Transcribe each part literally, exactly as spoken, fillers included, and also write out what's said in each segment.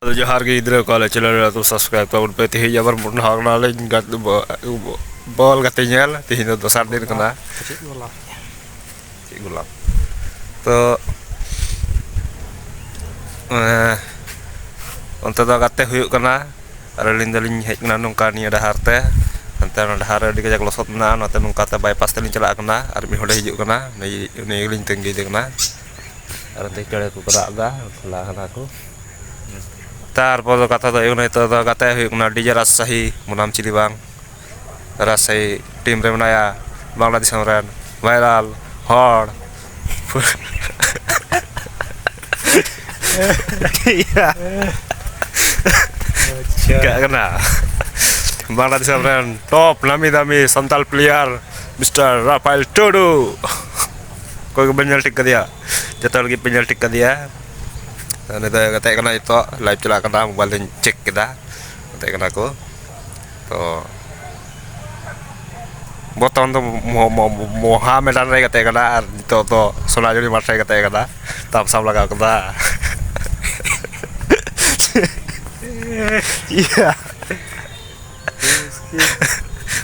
ᱟᱫᱚ ᱡᱚᱦᱟᱨ ᱜᱮ ᱜᱤᱫᱽᱨᱟᱹ ᱠᱚ, ᱟᱞᱮ ᱪᱮᱱᱮᱞ ᱨᱮ ᱟᱫᱚ ᱥᱟᱵᱥᱠᱨᱟᱭᱤᱵ ᱛᱟᱵᱚᱱ ᱯᱮ᱾ ᱛᱮᱦᱮᱧ ᱟᱵᱟᱨ ᱢᱚᱱᱮ ᱦᱚᱭ ᱠᱟᱱᱟ ᱞᱤᱧ ᱜᱟᱛᱮ ᱵᱚ-, ᱵᱚᱞ ᱜᱟᱛᱮ ᱧᱮᱞ᱾ ᱛᱮᱦᱮᱧ ᱫᱚ ᱫᱚᱥᱟᱨ ᱫᱤᱱ ᱠᱟᱱᱟ᱾ ᱪᱮᱫ ᱜᱳᱞᱟᱯ? ᱪᱮᱫ ᱜᱳᱞᱟᱯ? ᱛᱚ, ᱮᱸ, ᱚᱱᱛᱮ ᱫᱚ ᱜᱟᱛᱮ ᱦᱩᱭᱩᱜ ᱠᱟᱱᱟ᱾ ᱟᱨ ᱟᱹᱞᱤᱧ ᱫᱚᱞᱤᱧ ᱦᱮᱡ ᱠᱟᱱᱟ ᱱᱚᱝᱠᱟ ᱱᱤᱭᱟᱹ ᱰᱟᱦᱟᱨ ᱛᱮ᱾ ᱦᱟᱱᱛᱮ ᱚᱱᱟ ᱰᱟᱦᱟᱨ ᱨᱮ ᱟᱹᱰᱤ ᱠᱟᱡᱟᱠ ᱞᱚᱥᱚᱫ ᱢᱮᱱᱟᱜᱼᱟ, ᱚᱱᱟᱛᱮ ᱱᱚᱝᱠᱟ ᱛᱮ ᱵᱟᱭᱯᱟᱥ ᱛᱮᱞᱤᱧ ᱪᱟᱞᱟᱜ ᱠᱟᱱᱟ᱾ ᱟᱨ ᱢᱤᱫ ᱦᱚᱲᱮ ᱦᱤᱡᱩᱜ ᱠᱟᱱᱟ, ᱩᱱᱤ, ᱩᱱᱤ ᱜᱮᱞᱤᱧ ᱛᱟᱺᱜᱤᱭᱮᱫᱮ ᱠᱟᱱᱟ᱾ ᱟᱨ ᱚᱱᱛᱮ ᱪᱮᱬᱮ ᱠᱚᱠᱚ ᱨᱟᱜ ᱮᱫᱟ, ᱪᱟᱞᱟᱜ ᱠᱟᱱᱟ ᱠᱚ᱾ ᱛᱟᱨᱯᱚᱨ ᱫᱚ ᱠᱟᱛᱷᱟ ᱫᱚ ᱦᱩᱭᱩᱜ ᱠᱟᱱᱟ, ᱱᱤᱛᱚᱜ ᱫᱚ ᱜᱟᱛᱮ ᱦᱩᱭᱩᱜ ᱠᱟᱱᱟ ᱰᱤᱡᱮ ᱨᱟᱡᱽᱥᱟᱦᱤ, ᱵᱚᱱᱟᱢ ᱪᱤᱞᱤ ᱵᱟᱝ᱾ ᱨᱟᱡᱽᱥᱟᱦᱤ ᱴᱤᱢ ᱨᱮ ᱢᱮᱱᱟᱭᱟ ᱵᱟᱝᱞᱟᱫᱤᱥ ᱨᱮᱱ ᱵᱷᱟᱭᱨᱟᱞ ᱦᱚᱲ᱾ ᱴᱷᱤᱠ ᱜᱮᱭᱟ᱾ ᱟᱪᱪᱷᱟ᱾ ᱪᱤᱠᱟᱹᱜ ᱠᱟᱱᱟ? ᱵᱟᱝᱞᱟᱫᱤᱥ ᱨᱮᱱ ᱴᱚᱯ ᱱᱟᱢᱤ ᱫᱟᱢᱤ ᱥᱟᱱᱛᱟᱲ ᱯᱞᱮᱭᱟᱨ ᱢᱤᱥᱴᱟᱨ ᱨᱟᱯᱷᱟᱭᱮᱞ ᱴᱩᱰᱩ᱾ ᱚᱠᱚᱭ ᱜᱮᱵᱮᱱ ᱧᱮᱞ ᱴᱷᱤᱠ ᱠᱟᱫᱮᱭᱟ? ᱡᱚᱛᱚ ᱦᱚᱲ ᱜᱮᱯᱮ ᱧᱮᱞ ᱴᱷᱤᱠ ᱠᱟᱫᱮᱭᱟ᱾ ᱩᱱᱤ ᱫᱚᱭ ᱜᱟᱛᱮᱜ ᱠᱟᱱᱟ, ᱱᱤᱛᱚᱜ ᱞᱟᱭᱤᱵᱷ ᱪᱟᱞᱟᱜ ᱠᱟᱱᱟ, ᱢᱳᱵᱟᱭᱤᱞ ᱨᱤᱧ ᱪᱮᱠ ᱠᱮᱫᱟ, ᱜᱟᱛᱮᱜ ᱠᱟᱱᱟ ᱠᱚ᱾ ᱛᱚ, ᱵᱚᱨᱛᱚᱢᱟᱱ ᱫᱚ ᱢᱚ-, ᱢᱚ-, ᱢᱚᱦᱟ ᱢᱮᱰᱟᱱ ᱨᱮ ᱜᱟᱛᱮᱜ ᱠᱟᱱᱟ, ᱟᱨ ᱱᱤᱛᱚᱜ ᱫᱚ ᱥᱳᱱᱟᱡᱩᱲᱤ ᱢᱟᱴᱷ ᱨᱮ ᱜᱟᱛᱮᱜ ᱠᱟᱱᱟ᱾ ᱛᱟᱢᱥᱟᱢ ᱞᱟᱜᱟᱣ ᱠᱟᱫᱟ᱾ ᱤᱭᱟᱹ᱾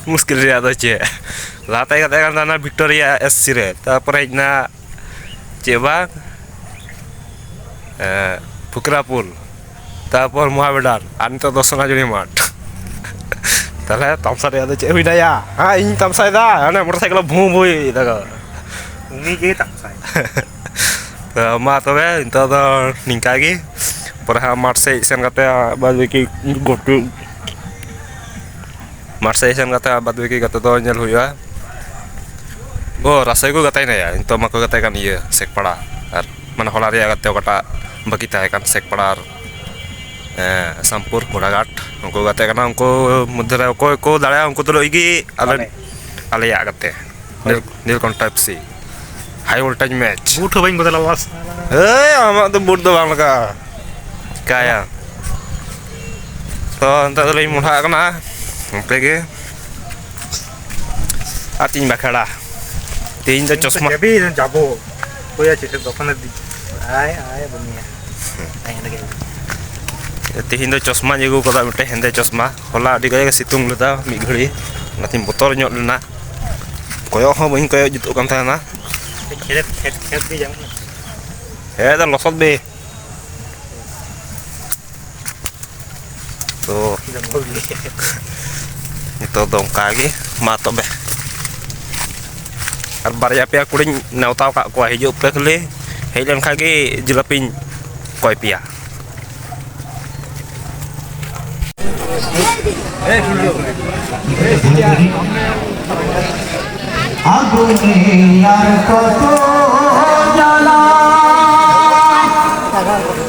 ᱢᱩᱥᱠᱤᱞ ᱨᱮᱭᱟᱜ ᱫᱚ ᱪᱮᱫ? ᱞᱟᱦᱟᱛᱮ ᱜᱟᱛᱮᱜ ᱠᱟᱱ ᱛᱟᱦᱮᱱᱟ ᱵᱷᱤᱠᱴᱳᱨᱤᱭᱟ ᱮᱥ ᱥᱤ ᱨᱮ, ᱛᱟᱨᱯᱚᱨᱮ ᱦᱮᱡ ᱮᱱᱟ ᱪᱮᱫ ᱵᱟᱝ, ᱮ, ᱯᱷᱩᱠᱨᱟᱯᱩᱞ, ᱛᱟᱨᱯᱚᱨ ᱢᱚᱦᱟᱢᱮᱰᱟᱱ, ᱟᱨ ᱱᱤᱛᱚᱜ ᱫᱚ ᱥᱳᱱᱟᱡᱩᱲᱤ ᱢᱟᱴᱷ᱾ ᱛᱟᱦᱞᱮ ᱛᱟᱢᱥᱟ ᱨᱮᱭᱟᱜ ᱫᱚ ᱪᱮᱫ ᱦᱩᱭᱱᱟ ᱭᱟ? ᱦᱮᱸ, ᱤᱧ ᱛᱟᱢᱥᱟᱭᱮᱫᱟ, ᱚᱱᱮ ᱢᱚᱴᱚᱨ ᱥᱟᱭᱠᱮᱞ ᱵᱷᱩᱸ ᱵᱷᱩᱸ ᱤᱭᱟᱹᱭ ᱫᱟᱠᱚ᱾ ᱩᱱᱤ ᱜᱮ ᱛᱟᱢᱥᱟᱭ᱾ ᱛᱚ, ᱢᱟ ᱛᱚᱵᱮ, ᱱᱤᱛᱚᱜ ᱫᱚ ᱱᱤᱝᱠᱟ ᱜᱮ᱾ ᱯᱚᱨᱮ ᱦᱟᱸᱜ ᱢᱟᱴᱷ ᱥᱮᱫ ᱥᱮᱱ ᱠᱟᱛᱮ ᱵᱟᱫ ᱵᱟᱹᱠᱤ ᱜᱚᱴ-, ᱢᱟᱴᱷ ᱥᱮᱫ ᱥᱮᱱ ᱠᱟᱛᱮ ᱵᱟᱫ ᱵᱟᱹᱠᱤ ᱜᱟᱛᱮ ᱫᱚ ᱧᱮᱞ ᱦᱩᱭᱩᱜᱼᱟ᱾ ᱚ, ᱨᱟᱥᱮ ᱠᱚ ᱜᱟᱛᱮᱭᱮᱱᱟ ᱭᱟ, ᱱᱤᱛᱚᱜ ᱢᱟᱠᱚ ᱜᱟᱛᱮ ᱠᱟᱱ ᱤᱭᱟᱹ, ᱥᱮᱠᱯᱟᱲᱟ᱾ ᱟᱨ ᱢᱟᱱᱮ ᱦᱚᱞᱟ ᱨᱮᱭᱟᱜ ᱜᱟᱛᱮ ᱚᱠᱟᱴᱟᱜ ᱵᱟᱹᱠᱤ ᱛᱟᱦᱮᱸ ᱠᱟᱱ, ᱥᱮᱠᱯᱟᱲᱟ ᱟᱨ, ᱮᱸ, ᱥᱟᱢᱯᱩᱨ, ᱜᱷᱳᱲᱟᱜᱷᱟᱴ, ᱩᱱᱠᱩ ᱜᱟᱛᱮ ᱠᱟᱱᱟ᱾ ᱩᱱᱠᱩ ᱢᱚᱫᱽᱫᱷᱮ ᱨᱮ ᱚᱠᱚᱭ ᱠᱚ ᱫᱟᱲᱮᱭᱟᱜᱼᱟ, ᱩᱱᱠᱩ ᱛᱩᱞᱩᱡ ᱜᱮ ᱟᱞᱮ, ᱟᱞᱮ᱾ ᱟᱞᱮᱭᱟᱜ ᱜᱟᱛᱮ᱾ ᱦᱳᱭ᱾ Nil-, Nilkantha F C. High voltage match᱾ But ᱦᱚᱸ ᱵᱟᱹᱧ ᱵᱚᱫᱚᱞᱟ, ᱵᱟᱥ᱾ ᱦᱮᱭ, ᱟᱢᱟᱜ ᱫᱚ ᱵᱩᱴ ᱫᱚ ᱵᱟᱝ ᱞᱟᱜᱟᱜᱼᱟ᱾ ᱪᱤᱠᱟᱭᱟ? ᱛᱚ, ᱱᱤᱛᱚᱜ ᱫᱚᱞᱤᱧ ᱢᱚᱦᱰᱟᱜ ᱠᱟᱱᱟ᱾ ᱱᱚᱛᱮ ᱜᱮ᱾ ᱟᱨ ᱛᱤᱧ ᱵᱟᱠᱷᱮᱲᱟ᱾ ᱛᱮᱦᱮᱧ ᱫᱚ ᱤᱧ ᱫᱚ ᱪᱚᱥᱢᱟ᱾ ᱡᱟᱹᱵᱤ ᱡᱟᱵᱚ᱾ ᱚᱠᱚᱭᱟ ᱪᱮᱫ ᱫᱚᱠᱟᱱ ᱨᱮ ᱫᱤ-, ᱟᱭ, ᱟᱭ, ᱵᱟᱹᱱᱩᱭᱟ᱾ ᱟᱭ, ᱚᱸᱰᱮ ᱜᱮ᱾ ᱛᱮᱦᱮᱧ ᱫᱚ ᱪᱚᱥᱢᱟᱧ ᱟᱹᱜᱩ ᱠᱟᱫᱟ, ᱢᱤᱫᱴᱮᱱ ᱦᱮᱸᱫᱮ ᱪᱚᱥᱢᱟ᱾ ᱦᱚᱞᱟ ᱟᱹᱰᱤ ᱠᱟᱡᱟᱠ ᱮ ᱥᱤᱛᱩᱝ ᱞᱮᱫᱟ ᱢᱤᱫ ᱜᱷᱟᱹᱲᱤ, ᱚᱱᱟᱛᱮᱧ ᱵᱚᱛᱚᱨ ᱧᱚᱜ ᱞᱮᱱᱟ, ᱠᱚᱭᱚᱜ ᱦᱚᱸ ᱵᱟᱹᱧ ᱠᱚᱭᱚᱜ ᱡᱩᱛᱩᱜ ᱠᱟᱱ ᱛᱟᱦᱮᱱᱟ᱾ ᱠᱷᱮᱛ, ᱠᱷᱮᱛ, ᱠᱷᱮᱛ ᱜᱮ ᱡᱟᱝ ᱠᱟᱱᱟ᱾ ᱦᱮᱸ, ᱫᱟ ᱞᱚᱥᱚᱫ ᱵᱮ᱾ ᱛᱚ, ᱡᱚᱝᱜᱚᱞ ᱜᱮ᱾ ᱱᱤᱛᱚᱜ ᱫᱚ ᱚᱱᱠᱟ ᱜᱮ, ᱢᱟ ᱛᱚᱵᱮ᱾ ᱟᱨ ᱵᱟᱨᱭᱟ ᱯᱮᱭᱟ ᱠᱩᱲᱤᱧ ᱱᱮᱣᱛᱟ ᱟᱠᱟᱫ ᱠᱚᱣᱟ, ᱦᱤᱡᱩᱜ ᱯᱮ ᱠᱷᱟᱹᱞᱤ, ᱦᱮᱡ ᱞᱮᱱᱠᱷᱟᱱ ᱜᱮ ᱡᱤᱞᱟᱹᱯᱤᱧ ᱠᱚᱭ ᱯᱮᱭᱟ᱾ ᱟᱹᱜᱩᱱᱤ ᱟᱨ ᱠᱚᱛᱚ ᱡᱟᱞᱟ,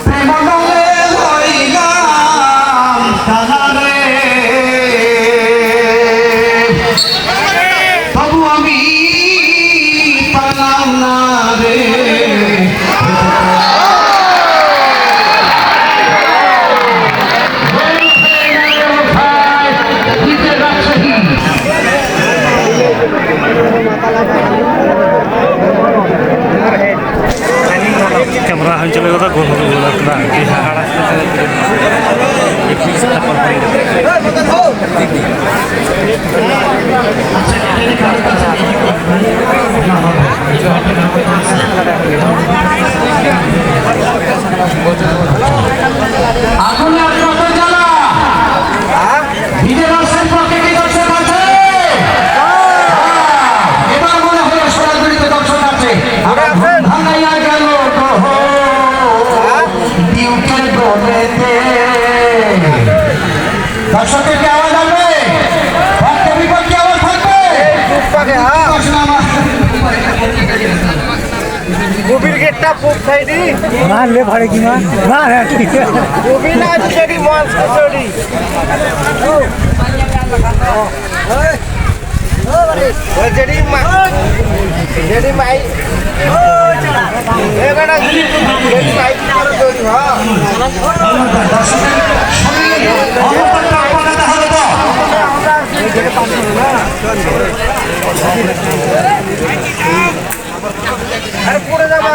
ᱯᱨᱮᱢ ᱫᱚᱞᱮ ᱦᱚᱭ ᱜᱟᱢ ᱛᱟᱞᱟᱨᱮ᱾ ᱛᱚᱵᱩ ᱟᱢᱤ ᱯᱟᱞᱟᱣᱱᱟ ᱨᱮ᱾ ᱠᱮᱢᱨᱟ ᱦᱚᱸᱧ ᱪᱟᱹᱞᱩ ᱠᱟᱫᱟ, ᱜᱳᱞ ᱦᱚᱸ ᱜᱳᱞ ᱠᱟᱫᱟ᱾ আগুন আর কত জ্বালা! বিজয় রাজশাহীর পক্ষে কি দর্শক আছে? হ্যাঁ, এবার মনে হয় সরাসরি তো দর্শক আছে। আবার ঘুম ভাঙাইয়া গেল গো, ডিউটির দলেতে। দর্শকের কি আওয়াজ আসবে? পক্ষে বিপক্ষে আওয়াজ থাকবে? চুপ থাকে, হ্যাঁ। দর্শক আমার গোবির গেটটা পূব সাইডে। মার লে ভাড়ে কি মার? মার, হ্যাঁ, ঠিক আছে। গোবি না, যদি মন সরি। ওই যেডি মা-, যেডি মাই-, এখানে যেডি মাইক করে তৈরি, হ্যাঁ। আরে পড়ে যাবো।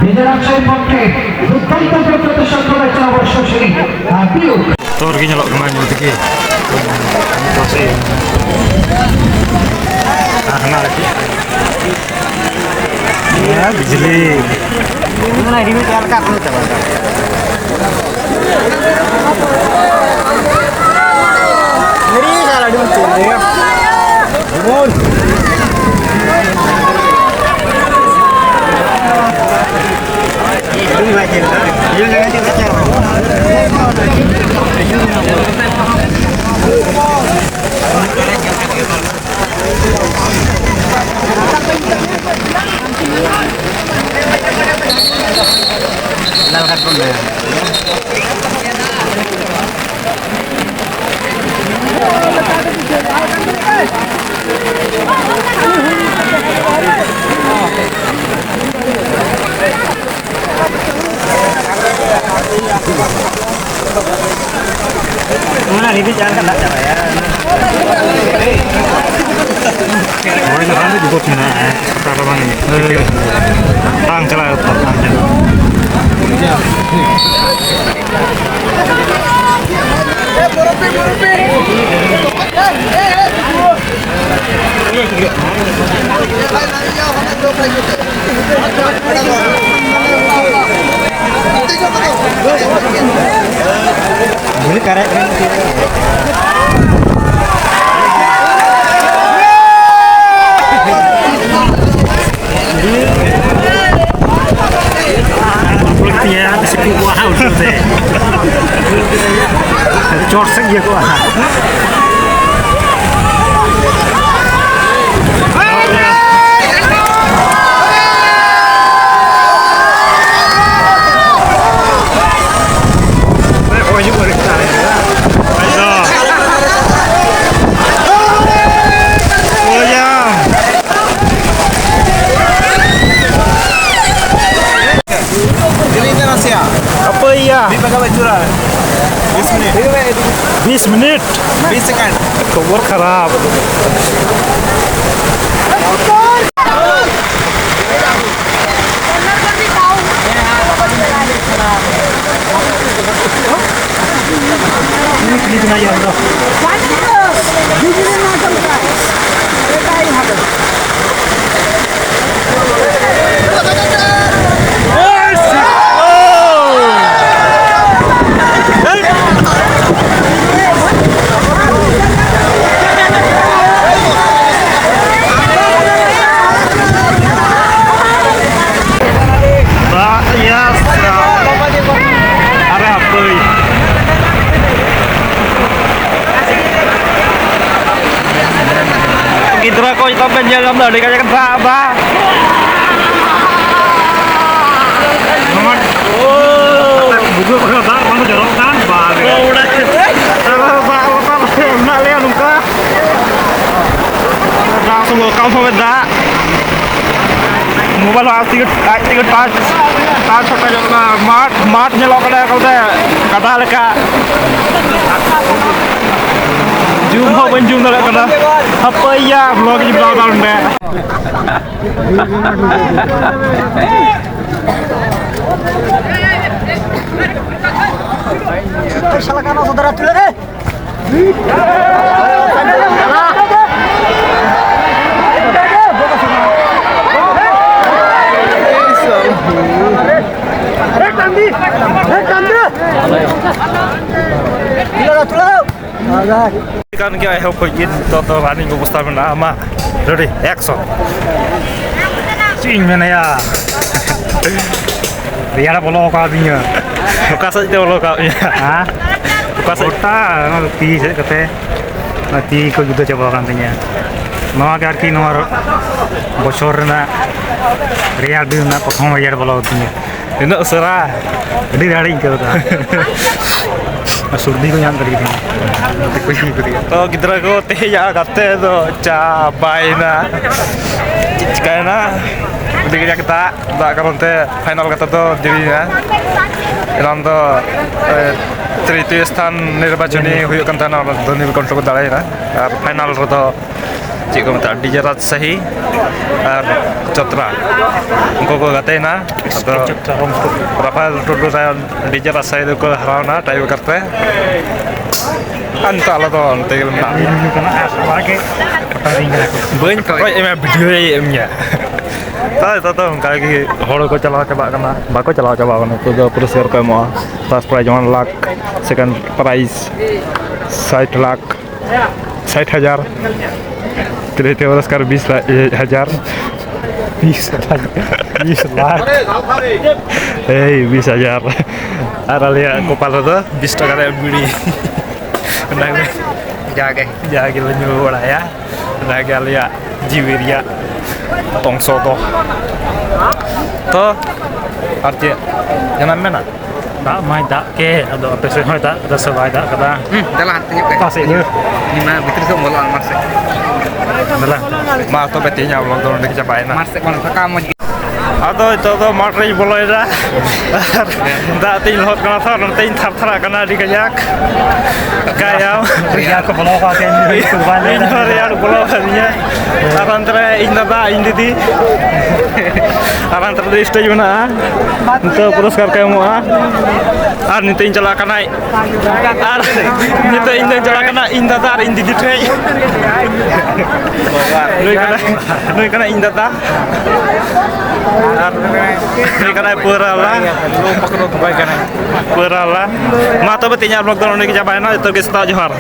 নিজের আশ্রয় পক্ষে দুর্দান্ত প্রকৃত সংগ্রামের অবশ্য সেই বিয়োগ। ᱵᱚᱛᱚᱨ ᱜᱮ ᱧᱮᱞᱚᱜ ᱠᱟᱱᱟ ᱧᱮᱞ ᱛᱮᱜᱮ᱾ ᱯᱟᱥᱮ ᱦᱟᱱᱟ ᱨᱮ ᱦᱮᱸ, ᱵᱤᱡᱽᱞᱤ᱾ ᱚᱱᱟ ᱨᱤᱢᱤᱞ ᱪᱟᱞᱟᱜ ᱠᱟᱱᱟ, ᱪᱟᱵᱟ ᱠᱟᱱᱟ᱾ ᱨᱤᱢᱤᱞ ᱪᱟᱞᱟᱜ ᱟᱹᱰᱤ ᱢᱚᱡᱽ ᱪᱮᱫ ᱞᱮᱠᱟ᱾ ᱡᱮᱢᱚᱱ ᱚᱱᱟ ᱨᱤᱵᱤ ᱪᱟᱞ ᱠᱟᱱᱟ ᱪᱟᱵᱟᱭᱟ᱾ ᱦᱳᱭ, ᱱᱚᱣᱟ ᱫᱚ ᱡᱩᱵᱚᱠ ᱢᱮᱱᱟᱜᱼᱟ᱾ ᱚᱠᱟ ᱨᱮ ᱵᱟᱝ, ᱵᱟᱝ ᱪᱟᱞᱟᱜ ᱠᱟᱱᱟ᱾ ᱪᱚᱴ ᱥᱮᱫ ᱤᱭᱟᱹ ᱠᱚᱜᱼᱟ᱾ ᱵᱤᱥ ᱢᱤᱱᱤᱴ᱾ ᱵᱤᱥ ᱥᱮᱠᱮᱱᱰ᱾ ᱠᱷᱚᱵᱚᱨ ᱠᱷᱟᱨᱟᱯ᱾ ᱫᱟᱜ ᱭᱟ ᱥᱟᱞᱟ᱾ ᱟᱨᱮ ᱦᱟᱯᱟᱹᱭ᱾ ᱜᱤᱫᱽᱨᱟᱹ ᱠᱚ ᱱᱤᱛᱚᱜ ᱯᱮ ᱧᱮᱞ ᱧᱟᱢ ᱮᱫᱟ, ᱟᱹᱰᱤ ᱠᱟᱡᱟᱠ ᱫᱟᱜ ᱮᱫᱟ᱾ ᱱᱚᱣᱟ ᱵᱩᱡᱷᱟᱹᱣ ᱠᱟᱱᱟ, ᱫᱟᱜ ᱵᱟᱝ ᱡᱚᱨᱚᱜ ᱠᱟᱱ, ᱵᱟᱵ ᱨᱮ᱾ ᱫᱟᱜ ᱞᱚᱴᱟ ᱨᱮ ᱢᱮᱱᱟᱜ ᱞᱮᱭᱟ ᱱᱚᱝᱠᱟ᱾ ᱫᱟᱜ ᱥᱚᱸᱜᱮ ᱚᱠᱟ ᱥᱚᱸᱜᱮ ᱫᱟᱜ᱾ ᱢᱳᱵᱟᱭᱤᱞ ᱦᱚᱸ ᱟᱡ ᱛᱮᱜᱮ, ᱟᱡ ᱛᱮᱜᱮ ᱴᱟᱪ, ᱴᱟᱪ ᱦᱚᱴᱚ ᱧᱚᱜ ᱠᱟᱱᱟ᱾ ᱢᱟᱴᱷ, ᱢᱟᱴᱷ ᱧᱮᱞᱚᱜ ᱠᱟᱱᱟ ᱮᱠᱟᱞᱛᱮ ᱜᱟᱰᱟ ᱞᱮᱠᱟ᱾ ᱡᱩᱢ ᱦᱚᱸ ᱵᱟᱹᱧ ᱡᱩᱢ ᱫᱟᱲᱮᱭᱟᱜ ᱠᱟᱱᱟ᱾ ᱦᱟᱯᱟᱹᱭ ᱭᱟ, ᱵᱞᱚᱜ ᱤᱧ ᱵᱮᱱᱟᱣ ᱮᱫᱟ ᱱᱚᱰᱮ᱾ ᱥᱟᱞᱟ ᱠᱟᱱᱟ ᱥᱚᱫᱚᱨᱟ ᱛᱩᱞᱟᱹ ᱨᱮ᱾ ᱠᱟᱱ ᱜᱮᱭᱟ ᱮᱦᱚᱵ ᱠᱷᱚᱡ ᱜᱮ᱾ ᱱᱤᱛᱚᱜ ᱫᱚ running ᱚᱵᱚᱥᱛᱟ ᱢᱮᱱᱟᱜᱼᱟ ᱟᱢᱟᱜ᱾ Ready, action. ᱪᱮᱫ ᱤᱧ ᱢᱮᱱᱟᱭᱟ? ᱨᱮᱭᱟᱲ ᱵᱚᱞᱚ ᱟᱠᱟᱫᱤᱧᱟ᱾ ᱚᱠᱟ ᱥᱮᱫ ᱛᱮ ᱵᱚᱞᱚ ᱟᱠᱟᱫ ᱢᱮᱭᱟ? ᱦᱮᱸ? ᱚᱠᱟ ᱥᱮᱫ? ᱜᱚᱴᱟ ᱚᱱᱟ ᱛᱤ ᱥᱮᱫ ᱠᱟᱛᱮ ᱚᱱᱟ ᱛᱤ ᱠᱚ ᱡᱩᱫᱟᱹ ᱪᱟᱵᱟ ᱟᱠᱟᱱ ᱛᱤᱧᱟ᱾ ᱱᱚᱣᱟ ᱜᱮ ᱟᱨᱠᱤ ᱱᱚᱣᱟ ᱵᱚᱪᱷᱚᱨ ᱨᱮᱱᱟᱜ ᱨᱮᱭᱟᱲ ᱫᱤᱱ ᱨᱮᱱᱟᱜ ᱯᱨᱚᱛᱷᱚᱢ ᱨᱮᱭᱟᱲ ᱵᱚᱞᱚ ᱟᱹᱫᱤᱧᱟ᱾ ᱛᱤᱱᱟᱹᱜ ᱩᱥᱟᱹᱨᱟ? ᱟᱹᱰᱤ ᱨᱮᱭᱟᱲᱤᱧ ᱟᱹᱭᱠᱟᱹᱣ ᱮᱫᱟ᱾ ᱟᱨ ᱥᱚᱨᱫᱤ ᱠᱚ ᱧᱟᱢ ᱠᱟᱫᱤᱧᱟ᱾ ᱛᱚ ᱜᱤᱫᱽᱨᱟᱹ ᱠᱚ, ᱛᱮᱦᱮᱧᱟᱜ ᱜᱟᱛᱮ ᱫᱚ ᱪᱟᱵᱟᱭᱮᱱᱟ᱾ ᱪᱤᱠᱟᱭᱮᱱᱟ? ᱟᱹᱰᱤ ᱠᱟᱡᱟᱠ ᱫᱟᱜ, ᱫᱟᱜ ᱠᱟᱨᱚᱱ ᱛᱮ ᱯᱷᱟᱭᱱᱟᱞ ᱜᱟᱛᱮ ᱫᱚ ᱫᱮᱨᱤᱭᱮᱱᱟ᱾ ᱮᱱᱟᱱ ᱫᱚ, ᱮ, ᱛᱨᱤᱛᱤᱭᱚ ᱥᱛᱷᱟᱱ ᱱᱤᱨᱵᱟᱪᱚᱱᱤ ᱦᱩᱭᱩᱜ ᱠᱟᱱ ᱛᱟᱦᱮᱱᱟ, ᱚᱱᱟ ᱫᱚ ᱱᱤᱞᱠᱚᱱᱴᱷ ᱠᱚ ᱫᱟᱲᱮᱭᱮᱱᱟ᱾ ᱟᱨ ᱯᱷᱟᱭᱱᱟᱞ ᱨᱮᱫᱚ ᱪᱮᱫ ᱠᱚ ᱢᱮᱛᱟᱜᱼᱟ, ᱰᱤᱡᱮ ᱨᱟᱡᱽᱥᱟᱦᱤ ᱟᱨ ᱪᱚᱛᱨᱟ, ᱩᱱᱠᱩ ᱠᱚ ᱜᱟᱛᱮᱭᱮᱱᱟ᱾ ᱟᱫᱚ ᱨᱟᱯᱷᱟᱭᱮᱞ ᱴᱩᱰᱩ ᱛᱟᱭᱚᱢ ᱰᱤᱡᱮ ᱨᱟᱡᱽᱥᱟᱦᱤ ᱫᱚᱠᱚ ᱦᱟᱨᱟᱣᱱᱟ ᱴᱟᱭ ᱵᱨᱮᱠᱟᱨ ᱛᱮ᱾ ᱟᱨ ᱱᱤᱛᱚᱜ ᱟᱞᱮ ᱫᱚ ᱱᱚᱛᱮ ᱜᱮ ᱢᱮᱱᱟᱜ ᱞᱮᱭᱟ᱾ ᱵᱟᱹᱧ ᱯᱷᱚᱴᱚᱭ ᱮᱢᱟ, ᱵᱷᱤᱰᱤᱭᱳᱭ ᱮᱢ ᱜᱮᱭᱟ᱾ ᱛᱟᱭ ᱛᱚ, ᱛᱚ ᱚᱱᱠᱟ ᱜᱮ ᱦᱚᱲ ᱠᱚ ᱪᱟᱞᱟᱣ ᱪᱟᱵᱟᱜ ᱠᱟᱱᱟ, ᱵᱟᱠᱚ ᱪᱟᱞᱟᱣ ᱪᱟᱵᱟᱜ ᱠᱟᱱᱟ᱾ ᱱᱤᱛᱚᱜ ᱫᱚ ᱯᱩᱨᱚᱥᱠᱟᱨ ᱠᱚ ᱮᱢᱚᱜᱼᱟ, first prize one lakh, second prize ᱥᱟᱴ ᱞᱟᱠᱷ, ᱥᱟᱴ ᱦᱟᱡᱟᱨ, ᱛᱨᱤᱛᱤᱭᱚ ᱯᱩᱨᱚᱥᱠᱟᱨ ᱵᱤᱥ ᱦᱟᱡᱟᱨ᱾ ᱵᱤᱥ ᱦᱟᱡᱟᱨ, ᱵᱤᱥ ᱞᱟᱠᱷ᱾ ᱮᱭ ᱵᱤᱥ ᱦᱟᱡᱟᱨ᱾ ᱟᱨ ᱟᱞᱮᱭᱟᱜ ᱠᱚᱯᱟᱞ ᱨᱮᱫᱚ ᱵᱤᱥ ᱴᱟᱠᱟ ᱨᱮᱭᱟᱜ ᱵᱤᱲᱤ᱾ ᱚᱱᱟᱜᱮ ᱡᱟᱜᱮ᱾ ᱡᱟᱜᱮ ᱞᱮ ᱧᱩ ᱵᱟᱲᱟᱭᱟ, ᱚᱱᱟᱜᱮ ᱟᱞᱮᱭᱟᱜ ᱡᱤᱣᱤ ᱨᱮᱭᱟᱜ ᱚᱝᱥᱚ ᱫᱚ᱾ ᱛᱚ, ᱟᱨ ᱪᱮᱫ ᱡᱟᱦᱟᱱᱟᱜ ᱮᱢ ᱢᱮᱱᱟ? ᱫᱟᱜ ᱢᱟᱭ ᱫᱟᱜ ᱠᱮ, ᱟᱫᱚ ᱟᱯᱮ ᱥᱮᱫ ᱦᱚᱸᱭ ᱫᱟᱜ ᱠᱟᱫᱟ ᱥᱮ ᱵᱟᱭ ᱫᱟᱜ ᱠᱟᱫᱟ? ᱦᱩᱸ, ᱫᱮᱞᱟ ᱦᱟᱱᱛᱮ ᱧᱚᱜ ᱯᱮ᱾ ᱚᱠᱟ ᱥᱮᱫ ᱧᱚᱜ? ᱤᱧ ᱢᱟ ᱵᱷᱤᱛᱨᱤ ᱥᱮᱫ ᱵᱚᱞᱚᱜᱼᱟ, ᱢᱟᱴᱷ ᱥᱮᱫ᱾ ᱫᱮᱞᱟ᱾ ᱢᱟ ᱛᱚᱵᱮ ᱛᱮᱦᱮᱧᱟᱜ vlog ᱫᱚ ᱱᱚᱸᱰᱮ ᱜᱮ ᱪᱟᱵᱟᱭᱮᱱᱟ᱾ ᱢᱟᱴᱷ ᱥᱮᱫ ᱵᱚᱞᱚ ᱯᱷᱟᱸᱠᱟ ᱢᱚᱡᱽ ᱜᱮ᱾ ᱟᱫᱚ ᱱᱤᱛᱚᱜ ᱫᱚ ᱢᱟᱴᱷ ᱨᱤᱧ ᱵᱚᱞᱚᱭᱮᱱᱟ᱾ ᱟᱨ ᱫᱟᱜ ᱛᱤᱧ ᱞᱚᱦᱚᱫ ᱠᱟᱱᱟ ᱛᱚ, ᱱᱚᱛᱮᱧ ᱛᱷᱟᱨ ᱛᱷᱟᱨᱟᱜ ᱠᱟᱱᱟ ᱟᱹᱰᱤ ᱠᱟᱡᱟᱠ᱾ ᱠᱟᱭᱟᱢ᱾ ᱨᱮᱭᱟᱲ ᱠᱚ ᱵᱚᱞᱚ ᱟᱠᱟᱫ ᱛᱤᱧ, ᱤᱧ ᱦᱚᱸ ᱨᱮᱭᱟᱲ ᱵᱚᱞᱚ ᱟᱠᱟᱫᱤᱧᱟ᱾ ᱟᱨ ᱦᱟᱱᱛᱮ ᱨᱮ ᱤᱧ ᱫᱟᱫᱟ, ᱤᱧ ᱫᱤᱫᱤ᱾ ᱟᱨ ᱦᱟᱱᱛᱮ ᱨᱮ stage ᱢᱮᱱᱟᱜᱼᱟ᱾ ᱱᱤᱛᱚᱜ ᱯᱩᱨᱚᱥᱠᱟᱨ ᱠᱚ ᱮᱢᱚᱜᱼᱟ᱾ ᱟᱨ ᱱᱤᱛᱚᱜ ᱤᱧ ᱪᱟᱞᱟᱜ ᱠᱟᱱᱟ᱾ ᱟᱨ ᱱᱤᱛᱚᱜ ᱤᱧ ᱫᱚᱧ ᱪᱟᱞᱟᱜ ᱠᱟᱱᱟ ᱤᱧ ᱫᱟᱫᱟ ᱟᱨ ᱤᱧ ᱫᱤᱫᱤ ᱴᱷᱮᱡ᱾ ᱱᱩᱭ ᱠᱟᱱᱟᱭ, ᱱᱩᱭ ᱠᱟᱱᱟᱭ ᱤᱧ ᱫᱟᱫᱟ᱾ ᱟᱨ ᱱᱩᱭ ᱠᱟᱱᱟᱭ ᱯᱟᱹᱣᱨᱟᱹ ᱵᱟᱞᱟ᱾ ᱯᱟᱹᱣᱨᱟᱹ ᱵᱟᱞᱟ᱾ ᱢᱟ ᱛᱚᱵᱮ ᱛᱮᱦᱮᱧᱟᱜ vlog ᱫᱚ ᱱᱚᱸᱰᱮ ᱜᱮ ᱪᱟᱵᱟᱭᱮᱱᱟ᱾ ᱡᱚᱛᱚ ᱜᱮ ᱥᱮᱛᱟᱜ ᱡᱚᱦᱟᱨ᱾